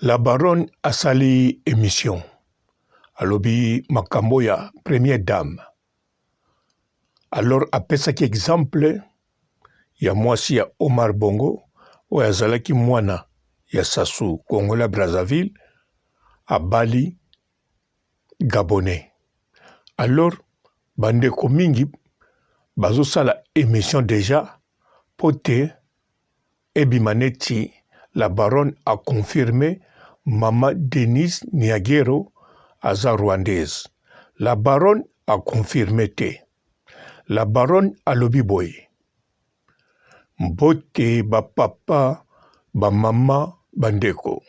La baronne asali emission alobi makambo ya première dame alors apesaki exemple ya mwasi ya Omar Bongo oyo azalaki mwana ya Sassou Congolais Brazzaville abali Gabonais. Alors bandeko mingi bazosala emission deja mpo te ebima neti la baronne a confirme mama Denise Niagero aza rwandaise. La baronne a confirme te. La baronne alobi boye. Mbote ba papa, ba mama, ba ndeko.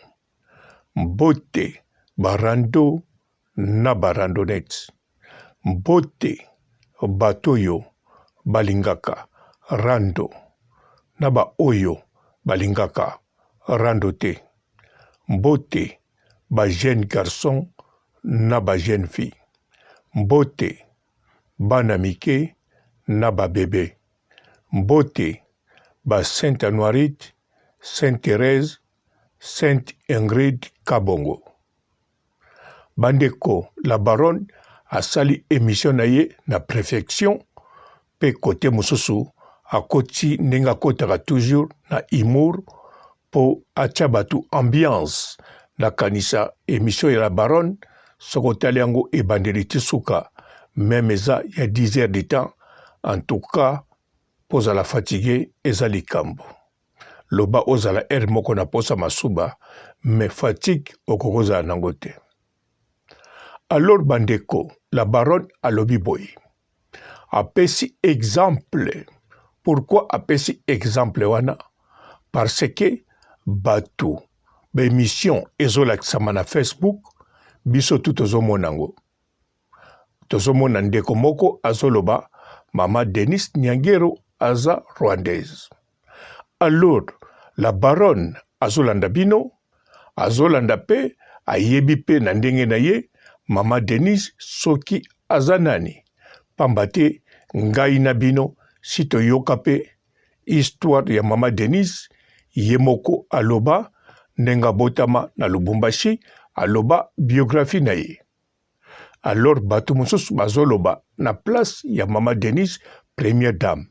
Mbote ba rando na ba randonnettes. Mbote bato oyo balingaka rando na ba oyo balingaka rando te. Mbote ba jeunes garçons na ba jeunes filles. Mbote bana mike na ba bebes. Mbote ba Sainte Anuarite, Sainte Therèse, Sainte Ingrid Kabongo. Bandeko la baronne asali emission na ye na prefection pe cote mosusu akoti ndenge akotaka toujours na humour po atia batu ambiance. Nakanisa emission ya la baronne soki otali yango ebandeli ti suka meme eza ya 10 heures de temps en tout cas po ozala fatigue eza likambo. Loba ozala heure moko na posa masuba mais fatigue okoki ozala nango te. Alors bandeko la baronne alobi boye apesi exemple pourquoi apesi exemple wana parce que bato ba emission ezolakisama na Facebook biso tu tozomona yango Tozomona ndeko moko azoloba mama Denise Niangero aza rwandaise. Alors la baronne azolanda bino, azolanda pe ayebi pe na ndenge na ye mama Denise soki aza nani. Pamba te ngai na bino si toyoka pe histoire ya mama Denise ye moko aloba ndenge abotama na Lubumbashi, aloba biographie na ye. Alors bato mosusu bazoloba na place ya mama Denise première dame.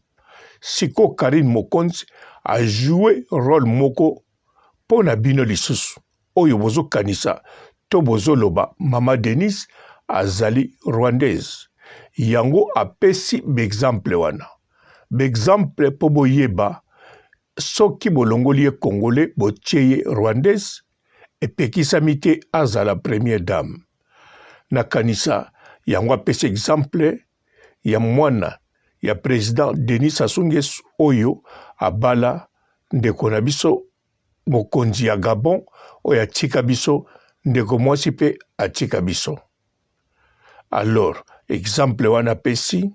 Siko Carine Mokonzi a joue role moko mpo na bino lisusu oyo bozokanisa to bozoloba mama Denise azali rwandaise. Yango apesi b'exemple wana. B'exemple mpo boyeba soki bolongoli ye congolais botie ye rwandaise epekisami te azala première dame. Nakanisa yango apesi exemple ya mwana ya president Denis Sassou Nguesso oyo abala ndeko na biso mokonzi ya Gabon oyo atika biso ndeko mwasi mpe atika biso. Alors exemple wana apesi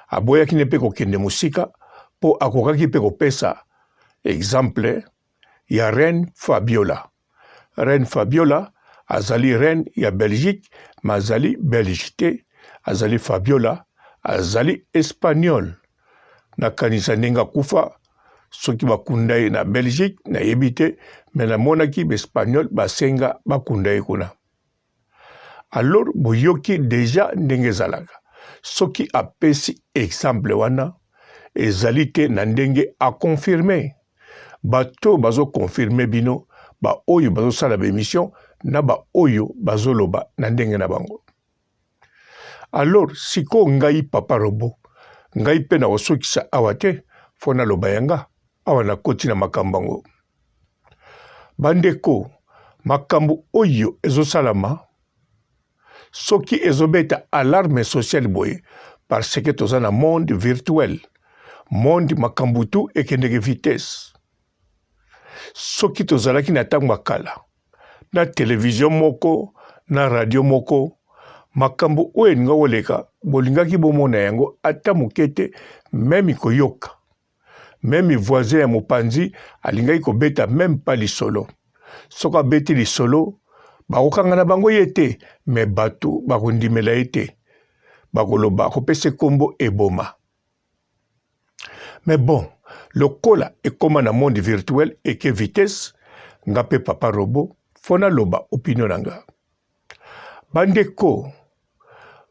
aboyaki ne mpe kokende mosika mpo akokaki mpe kopesa exemple ya reine Fabiola. Reine Fabiola azali reine ya Belgique, mais azali belge te, azali Fabiola, azali espagnol. Nakanisa ndenge akufa soki bakunda ye na Belgique nayebi te, mais namonaki ba espagnol basenga bakunda ye kuna. Alors boyoki deja ndenge ezalaka. Soki apesi exemple wana ezali te na ndenge a confirme. Bato oyo bazo confirme bino, ba oyo bazosala ba emission na ba oyo bazoloba na ndenge na bango. Alors sikoyo ngai papa robot, ngai pe nakosukisa awa te, fo naloba ya nga awa nakoti na makambo yango. Bandeko, makambo oyo ezosalama soki ezobeta alarme sociale boye parce que toza na monde virtuel, monde makambo tu ekendeke vitesse. Soki tozalaki na ntango ya kala na television moko na radio moko, makambo oyo elinga koleka bolingaki bomona yango ata moke te, meme koyoka. Meme voisin ya mopanzi alingaki kobeta meme pas lisolo. Soki abeti lisolo, bakokanga na bango ye te, mais bato bakondimela ye te. Bakoloba akopesa kombo eboma. Mais bon, lokola ekoma na monde virtuel eke vitesse, nga pe papa robot, Fo naloba opinion na nga. Bandeko,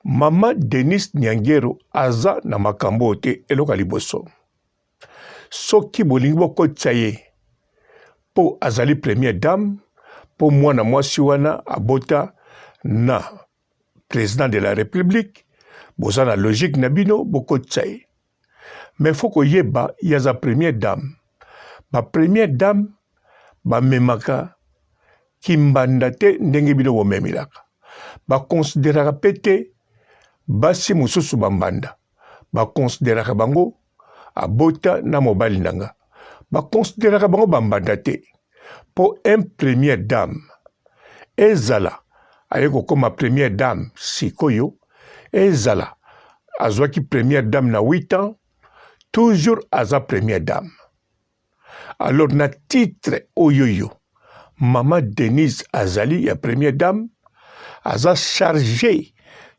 mama Denise Nyangeru aza na makambo oyo te. Eloko ya liboso, soki bolingi bokotisa ye mpo azali première dame, mpo mwana mwasi wana abota na president de la republique, boza na logique na bino, bokotisa ye. Mais faut koyeba ye aza première dame. Ba première dame bamemaka kimbanda te ndenge bino bomemelaka. Bakonsideraka mpe te basi mosusu bambanda, bakonsideraka bango abota na mobali na nga, bakonsideraka bango bambanda te. Mpo un première dame ezala aye kokoma première dame sikoyo, ezala azwaki première dame na 8 ans, toujours aza première dame. Alors na titre oyoyo mama Denise azali ya première dame, aza charge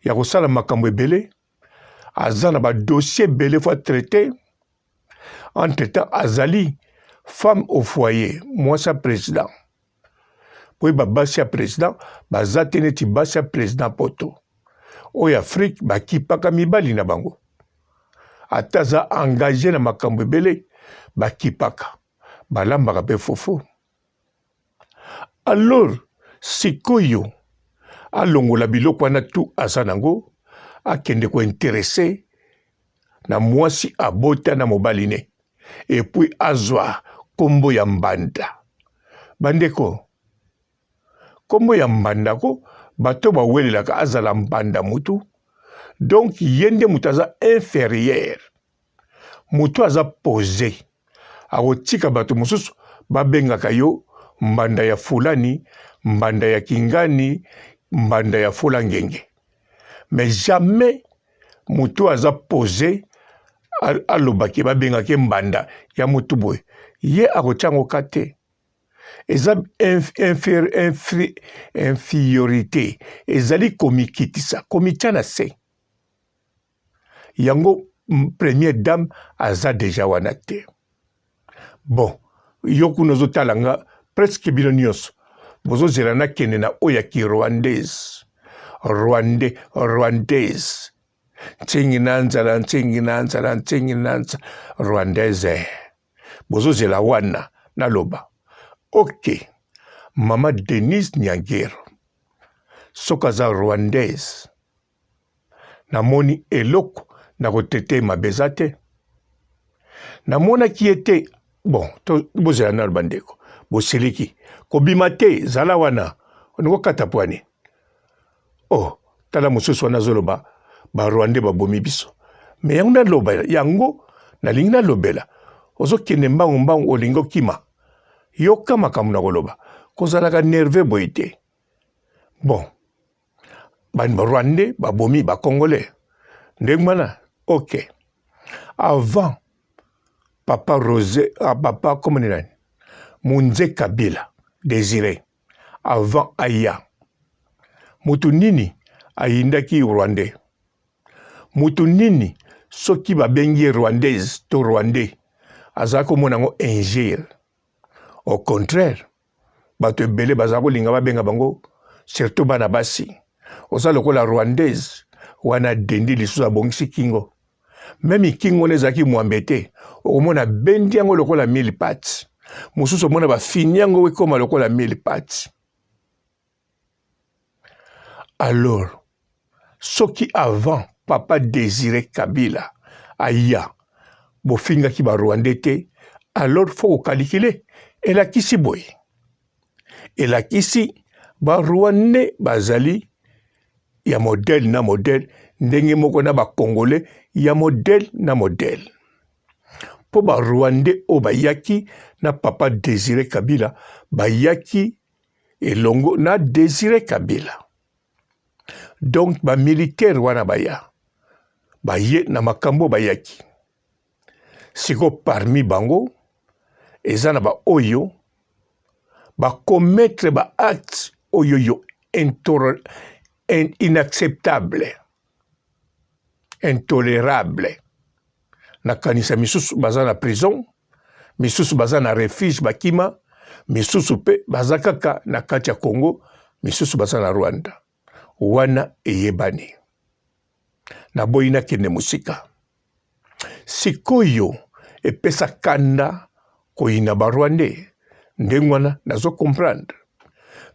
ya kosala makambo ebele, aza na ba dossier ebele faut traiter. Entre temps azali femme au foyer, mwasi ya president. Boyeba basi ya president baza te neti basi ya president poto oyo Afrique bakipaka mibali na bango, ata aza engage na makambo ebele bakipaka, balambaka pe fufu. Alors sikoyo alongola biloko wana tout aza nango, akende ko interesse na mwasi abota na mobali ne, et puis azwa kombo ya mbanda. Bandeko, kombo ya mbanda ko bato bawelelaka azala mbanda mutu, donc ye nde mutu aza inferieur, mutu aza pose, akotika bato mosusu babengaka yo mbanda ya fulani, mbanda ya kingani, mbanda ya fulangenge, mais jamais moto aza pose alobaki babengaki ye mbanda ya motu boye, ye akotia yango ka te. Eza inferiorité, ezali komikitisa, komitia na se. Yango première dame aza deja wana te. Bon, yo kuna ozotala nga presque bino nyonso bozozela nakende na oyo ya kirwandaise, rwandais, rwandaise, ntingi na nzala, ntingi na nzala, ntingi na nzala, rwandaise, bozozela wana naloba. Ok, mama Denise Nyakeru soki aza rwandaise, namoni eloko na kotete mabe eza te. Namonaki ye te. Bon, to, bozela nano bandeko, bosiliki kobima te, zala wana olingi okata pwani. Oh, tala mosusu wana azoloba ba Rwandais babomi biso, me yango naloba yango nalingi nalobela, ozokende mbangu mbangu, olingi okima. Yoka makambo na koloba, kozalaka nerve boye te. Bon, ba Rwandais babomi ba Congolais ndenge wana. Ok, avant papa Rose, ah, papa comment nani Munze Kabila Désiré, avant aya mutu nini ayindaki Rwandais, mutu nini soki babengi ye Rwandaise to Rwandais azalaki komona yango injure. Au contraire, bato ebele baza kolinga babenga bango, surtout bana basi, oza lokola rwandaise wana, dendi lisusu abongisi kingo, meme kingo wana ezalaki mwambe te, okomona bendi yango lokola mille pattes, mosusu omona bafini yango ekoma lokola mille pattes. Alors soki avant papa Desire Kabila aya bofingaki ba Rwandais te, alors faut kokalikile elakisi boye, elakisi ba Rwandais bazali ya modèle na modèle ndenge moko na ba Congolais ya modèle na modèle. Mpo ba Rwandais oyo bayaki na papa Desire Kabila bayaki elongo na Desire Kabila. Donc ba militaire wana baya baye na makambo bayaki siko, parmi bango eza na ba oyo ba commettre ba actes oyo yo inacceptable, intolérable. Nakanisa misusu baza na prison, misusu baza na refuge bakima, Misusu mpe baza kaka na kati ya Congo, misusu baza na Rwanda. Wana eyebani. Naboyi nakende mosika. Sikoyo epesa kanda koyina ba Rwandais ndenge wana nazo comprendre.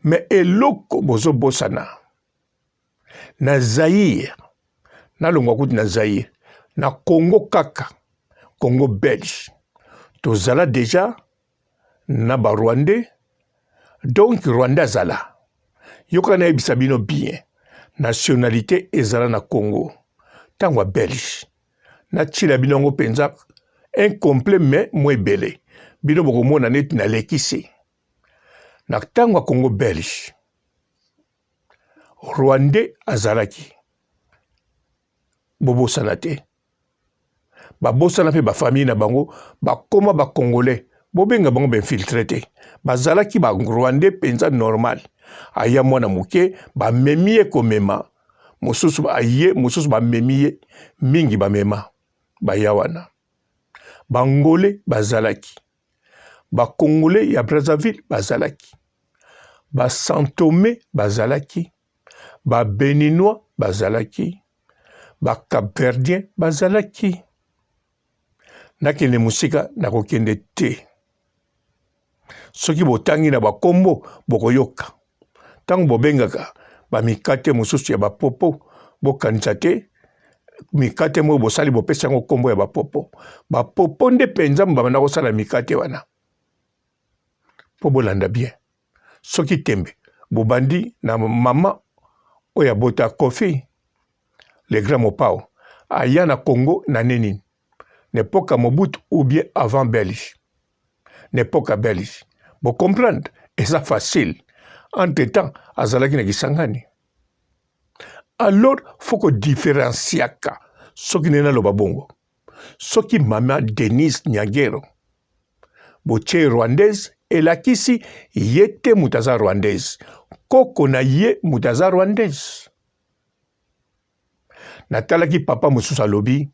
Mais eloko bozobosana na Zaïre, nalongwa kutu na Zaïre, na Congo kaka, Congo belge, tozala deja na ba Rwandais, donc Rwandais azala. Yoka nayebisa bino bien, nationalité ezala na Congo ntango ya belge. Natila bino yango mpenza incomplet mais mwa ebele, bino bokomona neti nalekisi. Na ntango ya Congo belge, Rwandais azalaki, bobosana te. Babosana mpe ba famille na bango bakoma ba congolais, bobenga bango ba infiltre te, bazalaki ba rwandais mpenza normal. Aya mwana moke bamemi ye komema mosusu, aye mosusu bamemi ye mingi, bamema baya wana. Bangole bazalaki, ba congolais ya Brazzaville bazalaki, ba Santome bazalaki, ba Beninois bazalaki, ba Cap-Verdien bazalaki. Nakende mosika, nakokende te. Soki botangi na bakombo bokoyoka. Ntango bobengaka bamikate mosusu ya bapopo, bokanisa te mikate moko bosali bopesi yango nkombo ya bapopo. Bapopo nde mpenza babanda kosala mikate wana. Mpo bolanda bien. Soki tembe bobandi na mama oyo abota Koffi le grand Mopao aya na Congo na nde nini? Na epoque ya Mobutu ou bien avant belge? Na epoque ya belge. Bo comprendre eza facile. Entre temps azalaki na Kisangani. Alors faut ko differenciaka soki nde naloba bongo. Soki mama Denise Nyagero botie rwandaise elakisi ye te moto aza rwandaise, koko na ye moto aza rwandaise. Natalaki papa mosusu alobi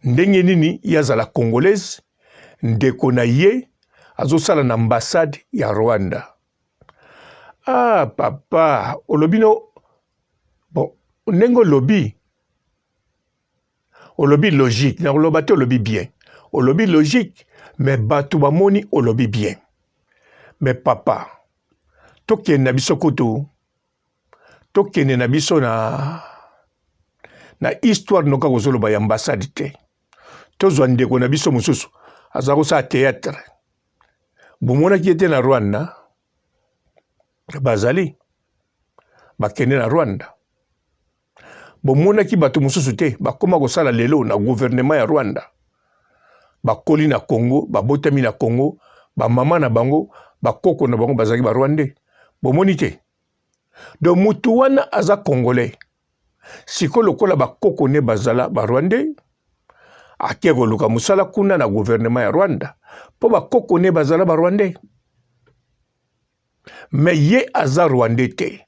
ndenge nini ye azala congolaise, ndeko na ye azosala na ambassade ya Rwanda. Ah papa, olobi no bon, ndenge olobi olobi logique, nakoloba te olobi bien, olobi logique mais bato bamoni olobi bien. Mais papa, tokende na biso kutu, tokende na biso na na histoire noka kozoloba ya ambassade te. Tozwa ndeko na biso mosusu aza kosala théâtre, bomonaki ye te na Rwanda, bazali bakende na Rwanda. Bomonaki bato mosusu te bakoma kosala lelo na gouvernement ya Rwanda, bakoli na Congo, babotami na Congo, bamama na bango, bakoko na bango bazalaki ba Rwandais, bomoni te? Donc mutu wana aza congolais. Sikoyo lokola bakoko ne bazala ba Rwandais, ake koluka mosala kuna na gouvernement ya Rwanda mpo bakoko ne bazala ba Rwandais. Mais ye aza Rwandais te,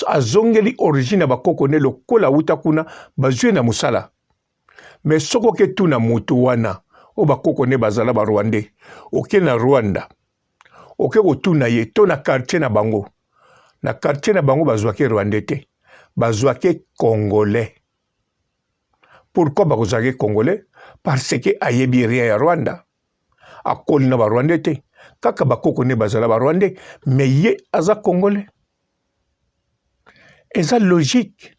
azongeli origine ya bakoko ne lokola awuta kuna, bazwi ye na mosala. Mais soki oke tuna mutu wana oyo bakoko ne bazala ba Rwandais, oke na Rwanda oke kotuna ye to na quartier na bango, na quartier na bango bazwaki Rwandais te, bazwaki Congolais. Pourquoi bakozwaki Congolais? Parce que ayebi rien ya Rwanda, akoli na ba Rwandais te, kaka bakoko nde bazala ba Rwandais, mais ye aza Congolais. Eza logique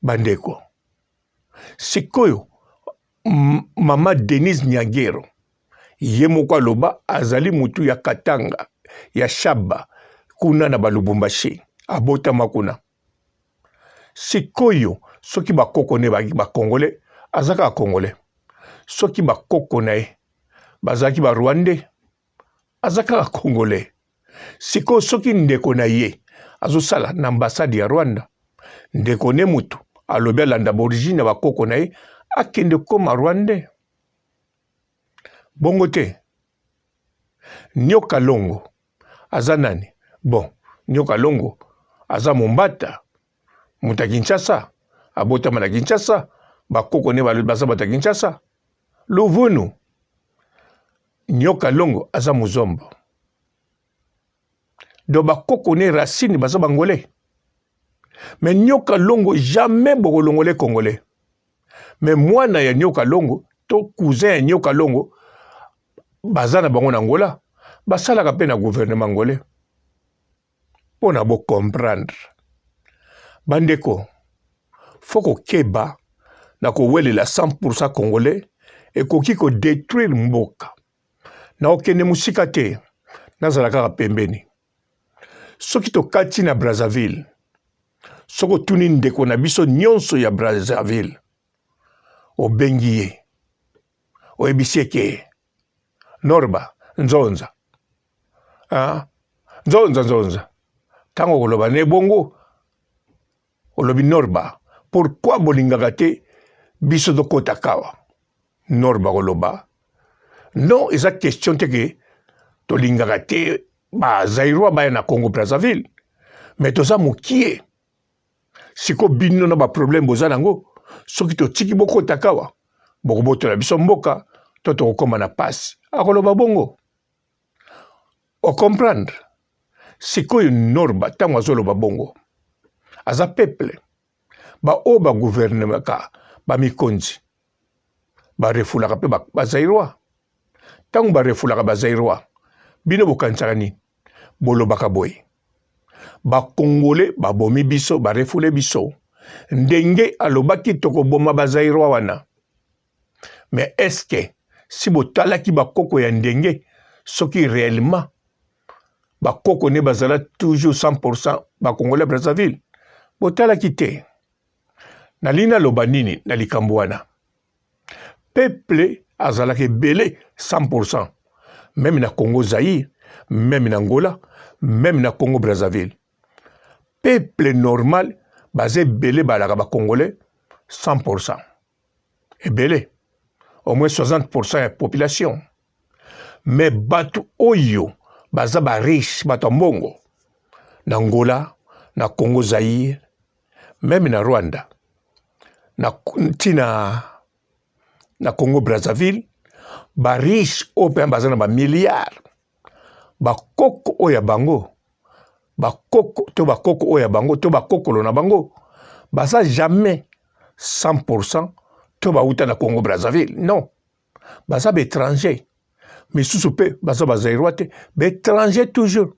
bandeko. Sikoyo mama Denise Nyagero ye moko aloba azali mutu ya Katanga ya Shaba kuna na balubumbashi, abotama kuna. Sikoyo soki bakoko ne ba Congolais, aza kaka Congolais. Soki bakoko na ye bazalaki ba Rwandais, aza kaka Congolais. Sikoyo soki ndeko na ye azosala na ambassade ya Rwanda, ndeko ne mutu alobi alanda ba origine ya bakoko na ye, akende koma Rwandais. Bongo te. Nyoka Longo aza nani? Bon, Nyoka Longo aza Mombata, moto ya Kinshasa, abotama na Kinshasa, bakoko ne baza bato ya Kinshasa. Luvunu, Nyoka Longo aza Muzombo. Donc bakoko ne racine baza bangolais. Mais Nyoka Longo jamais bokolongole congolais. Mais mwana ya Nyoka Longo to cousin ya Nyoka Longo baza na bango na Angola, basalaka mpe na gouvernement angolais. Mpo na bo comprendre bandeko, fo kokeba na kowelela 100% congolais ekoki ko detruire mboka. Nakokende mosika te, nazala kaka pembeni. Soki tokati na Brazzaville, soki otuni ndeko na biso nyonso ya Brazzaville, obengi ye, oyebisi ye ke Norba nzonza, ah, nzonza nzonza, ntango okoloba ne bongo olobi Norba, pourquoi bolingaka te biso tokota kawa? Norba koloba non, eza question te ke tolingaka te ba Zaïrois baya na Congo Brazzaville, mais toza mokie. Siko bino na ba problème boza nango, soki totiki bokota kawa bokobotola biso mboka to tokokoma na pasi. Akoloba bongo, o comprendre? Sikoyo Norba ntango azoloba bongo aza peuple, baoyo bagouvernemaka bamikonzi barefulaka mpe ba Zaïrois. Ntango barefulaka ba Zaïrois, bino bokanisaka nini? Bolobaka boye, bakongole babomi biso, barefule biso. Ndenge alobaki tokoboma ba Zaïrois wana. Mais est-ce si botalaki bakoko ya ndenge, soki réellement bakoko ne bazala toujours 100% bakongole ya Brazzaville, botalaki te. Nalingi naloba nini na likambo wana? Peuple azalaka ebele 100% meme na Congo Zaïre, meme na Angola, meme na Congo Brazzaville. Peuple normal baza ebele, balaka ba Congolais 100% ebele, au moins 60% ya population. Mais bato oyo baza ba riche, bato ya mbongo na Angola, na Congo Zaïre, meme na Rwanda, na ntina na Congo Brazzaville, ba riche oyo mpe baza na ba milliards, bakoko oyo ya bango, bakoko to bakoko oyo ya bango to bakokolo na bango baza jamais 100% to bauta na Congo Brazzaville. Non, baza ba étranger. Misusu mpe baza ba Zaïrois te, ba étranger toujours.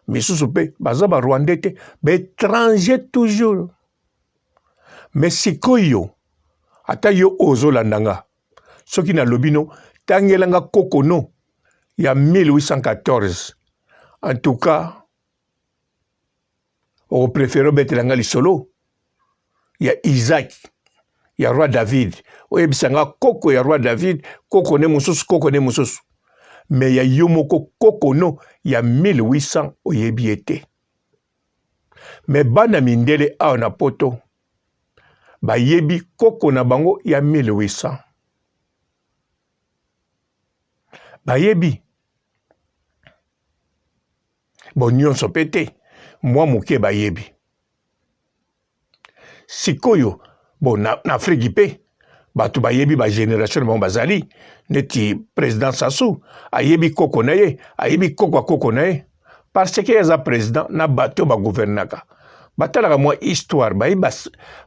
Misusu mpe baza ba Rwandais te, ba étranger toujours. Mais sikoyo ata yo oyo ozolanda nga, soki nalobi no tangela nga koko no ya 1814, en tout cas okoprefere obetela nga lisolo ya Isaac ya roi David, oyebisa nga koko ya roi David, koko ne mosusu, koko ne mosusu, me ya yo moko koko no ya 1800 oyebi ye te. Me bana mindele awa na poto bayebi koko na bango ya 1800, bayebi bo nyonso mpe te, mwa moke bayebi. Sikoyo bo na, na Afriki mpe bato bayebi ba generation na bango bazali neti president Sassou ayebi koko na ye, ayebi koko ya koko na ye, parce que aza president na bato bagouvernaka batalaka mwa histoire, bayebi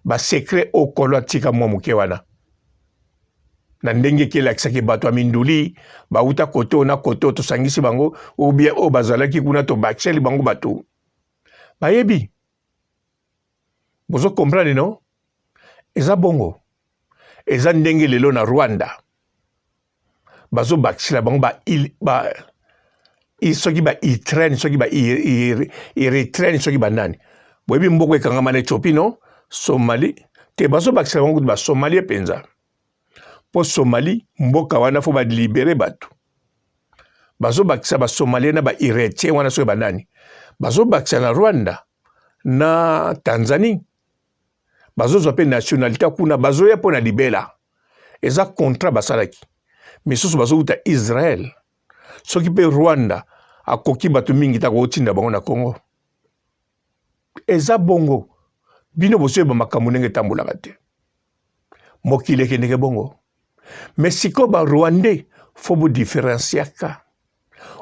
ba secret oyo kolo atika mwa moke wana na ndenge ekelakisaki bato ya minduli bauta kote oyo na kote oyo tosangisi bango, ou bien oyo bazalaki kuna tobakiseli bango bato bayebi. Bozo comprendre no? Eza bongo, eza ndenge lelo na Rwanda bazobakisela bango ba, ba soki ba Ukraine, soki ba Erythrene, soki banani, boyebi mboka ekangama na Ethiopie no, Somalie te, bazobakisela bango kutu ba Somalie mpenza, mpo Somalie mboka wana fo balibere bato, bazobakisa ba Somalien na ba Erythrien wana soki banani, bazobakisa na Rwanda na Tanzanie, bazozwa mpe nationalité kuna, bazoya mpo na libela, eza contrat basalaki. Misusu bazowuta Israël, soki mpe Rwanda akoki bato mingi ta kotinda bango na Congo. Eza bongo, bino bozoyeba makambo ndenge etambolaka te, mokili ekendeke bongo. Me sikoyo ba Rwandais fo bodifferenciaka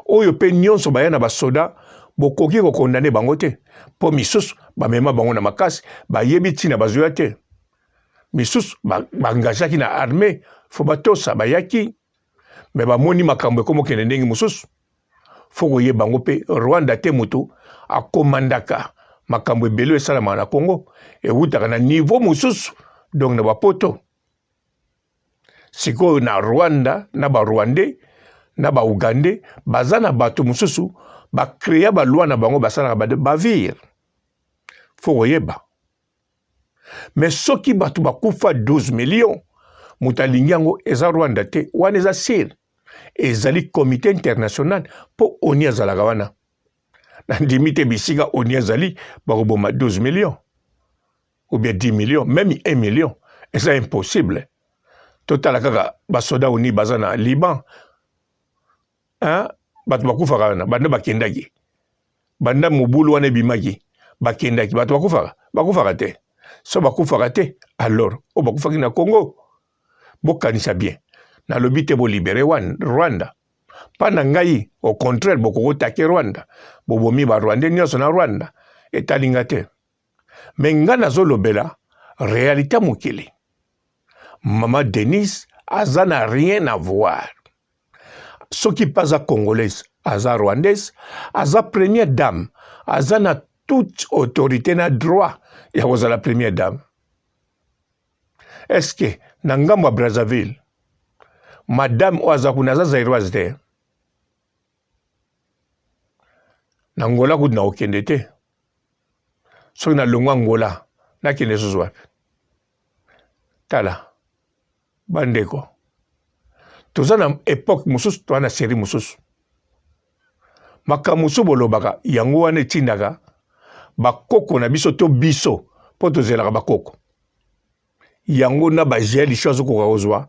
oyo mpe nyonso baya na basoda. Bokoki kokondane bango te mpo misusu bamema bango na makasi, bayebi ntina bazoya te. Misusu baengagaki ba na armee fo batosa, bayaki me bamoni makambo ekomokende ndenge mosusu. Fo koyeba yango mpe Rwanda te moto akomandaka makambo ebele esalamaka na Congo ewutaka na niveau mosusu, donc na bapoto. Sikoyo na Rwanda na ba Rwandais na ba Ougandais baza na bato mosusu ba crea ba loi na bango basalaka ba bavire. Fo koyeba. Mais soki bato bakufa 12 millions, moto alingi yango eza Rwanda te, wana eza sire. Ezali comité international mpo ONU azalaka wana. Nandimi te bisika ONU azali bakoboma 12 millions ou bien 10 millions, même 1 million, eza impossible. Totala kaka basoda ONU baza na Liban, hein? Bato bakufaka wana banda bakendaki, banda mobulu wana ebimaki bakendaki, bato bakufaka bakufaka te. So bakufaka te, alors oyo bakufaki na Congo, bokanisa bien. Nalobi te bolibere Rwanda, mpa na ngai au contraire bokokotake Rwanda, bobomi ba Rwandais nyonso na Rwanda, etali nga te. Me nga nazolobela realite ya mokili. Mama Denise aza na rien à voir. Soki mpe aza congolaise, aza rwandaise, aza première dame, aza na toute autorité na droit ya kozala première dame. Est-ce que na ngambo ya Brazzaville, madame oyo aza kuna aza zairoise te? Na Angola kutu nakokende te. Soki nalongwa Angola, nakende susu wapi? Tala bandeko, toza na epoque mosusu, toza na serie mosusu. Makambo mosusu bolobaka yango wana etindaka bakoko na biso to biso mpo tozelaka bakoko yango na ba gel isho azokoka kozwa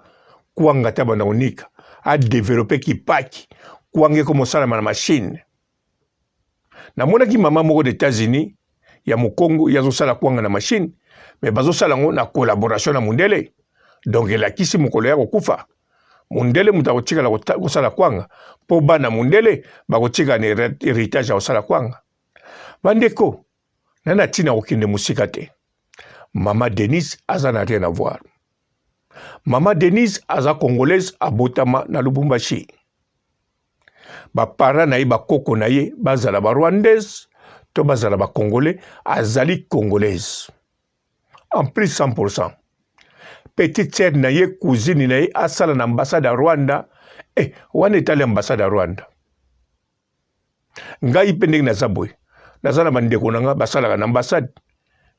kwanga te abanda konika adevelope kipaki kwanga ekoma osalama na machine. Namonaki mama moko na Etats-Unis ya mokongo ye azosala kwanga na machine, mais bazosala yango na collaboration na mundele. Donc elakisi mokolo ya kokufa mundele moto akotikala kosala kwanga mpo bana mundele bakotikala na heritage ya kosala kwanga. Bandeko, na na ntina kokende mosika te. Mama Denise aza na rien à voir. Mama Denise aza congolaise, abotama na Lubumbashi. Ba parents na ye, ba koko na ye bazala ba rwandaise to bazala ba congolais, azali congolaise en plus 100%. Petite sœur na ye, cousine na ye asala na ambassade ya Rwanda. Wana etali ambassade ya Rwanda. Ngai mpe ndenge naza boye, naza na bandeko na nga basalaka na ambassade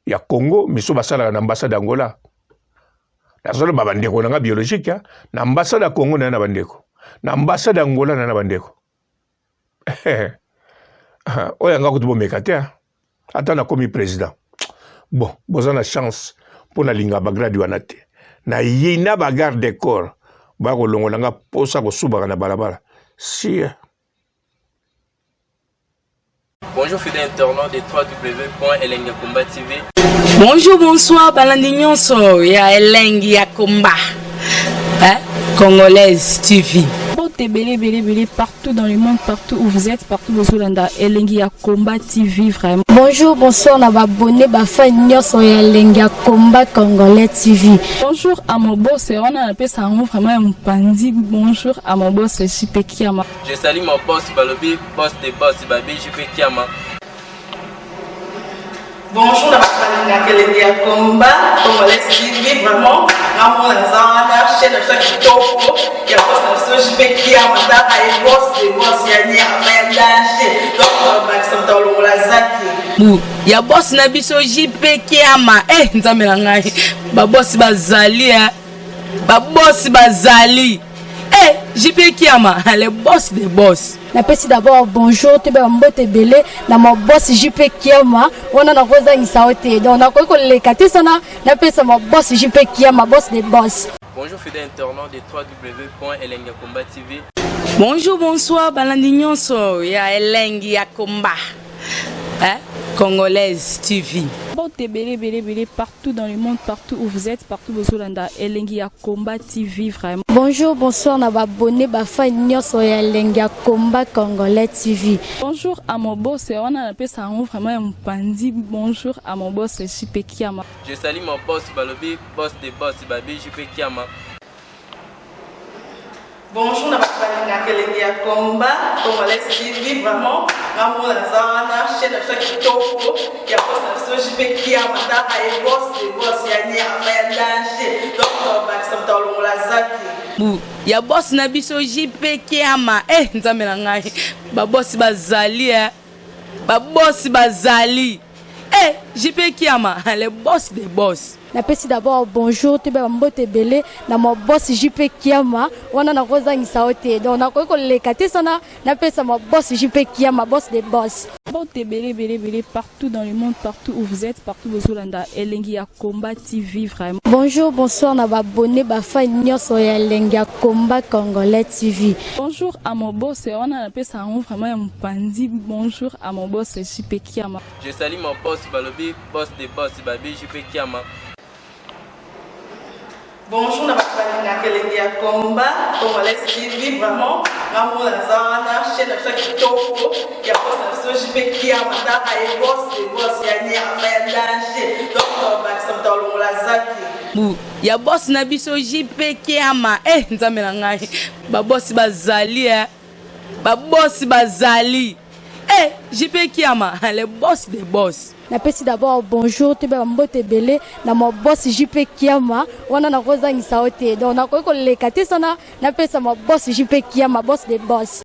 ya Congo, miso basalaka na ambassade ya Angola. Nazoloba bandeko na nga biologique, hein? Na ambassade ya Congo na na bandeko, na ambassade ya Angola na na bandeko. Oyo nga kutu bomeka te, hein? Ata nakomi président. Bon, boza na chance mpo nalinga ba grade wana te. Nayina ba garde de corps ba kolongola nga posa kosubaka na balabala. Si. Bonjour fidèles internautes de www.elengiyakomba TV. Bonjour, bonsoir, balandi nyonso ya Elengi ya Komba, hein? Congolaise TV. Mbote ebele ebele ebele partout dans le monde, partout où vous êtes, partout bozolanda Elengi ya Komba TV vraiment. Bonjour, bonsoir na ba abonné ba fan nyonso ya Elengi ya Komba Congolais TV. Bonjour à mon boss, wana napesa yango vraiment ya mopanzi. Bonjour à mon boss JP Kiama. Je salue mon boss balobi boss de boss babi JP Kiama. Bonjour na bato balingaka Elengi ya Komba Congolais TV, vraiment ngamona naza wana chaîne na biso ya kitoko ya boss na biso JP Kiama, tala ye boss de boss ya nyama ya danger, donc bakisa moto alongola zaki bu ya boss na biso JP Kiama. Nzambe na ngai, ba boss bazali, hein? Ba boss bazali. JP Kiama, le boss des boss. Napesi d'abord bonjour toyeba ba mbote ebele na ma boss JP Kiama, wana nakozangisa yo te, donc nakoki koleka te sana napesa ma boss JP Kiama, boss des boss. Bonjour fidèles internautes de www.elengiyakomba TV. Bonjour, bonsoir balandi nyonso ya Elengi ya Komba, hein? Congolaise TV. Mbote ebele ebele ebele partout dans le monde, partout où vous êtes, partout bozolanda Elengi ya Combat TV vraiment. Bonjour, bonsoir na ba abonné, ba fan nyonso ya Elengi ya Combat Congolais TV. Bonjour à mon boss, wana napesa yango vraiment ya mopandi. Bonjour à mon boss JP Kiama. Je salue mon boss balobi boss de boss babi JP Kiama. Bonjour na bato balingaka Elengi ya Combat Congolais TV, vraiment ngamona naza wana, chaîne na biso ya kitoko ya boss na biso JP Kiama, taka ye boss de boss ya nyama ya danger, donc tobakisa moto alongola zaki. Bu ya boss na biso JP Kiama, eh Nzambe na ngai, babosi bazali, eh babosi bazali, eh JP Kiama, le boss de boss. Napesi d'abord bonjour, toyeba bambote ebele na ma boss JP Kiama, wana nakozangisa yo te. Donc nakoki koleka te sana napesa ma boss JP Kiama, boss de boss. Mbote ebele ebele ebele partout dans le monde, partout où vous êtes, partout bozolanda Elengi ya Combat TV vraiment. Bonjour, bonsoir na ba abonné, ba fan nyonso ya Elengi ya Combat Congolais TV. Bonjour à mon boss, wana napesa yango vraiment ya mopandi. Bonjour à mon boss JP Kiama. Je salue mon boss balobi boss de boss babi JP Kiama. Bonjour na bato balingaka Elengi ya Combat Congolais TV, vraiment ngamona naza wana, chaîne na biso ya kitoko ya boss na biso JP Kiama, taka ye boss de boss ya nyama ya danger, donc tobakisa moto alongola zaki. Bu ya boss na biso JP Kiama, eh Nzambe na ngai, babosi bazali, eh babosi bazali, eh JP Kiama, le boss de boss. Napesi d'abord bonjour, toyeba bambote ebele na ma boss JP Kiama, wana nakozangisa yo te. Donc nakoki koleka te sana napesa ma boss JP Kiama, boss de boss.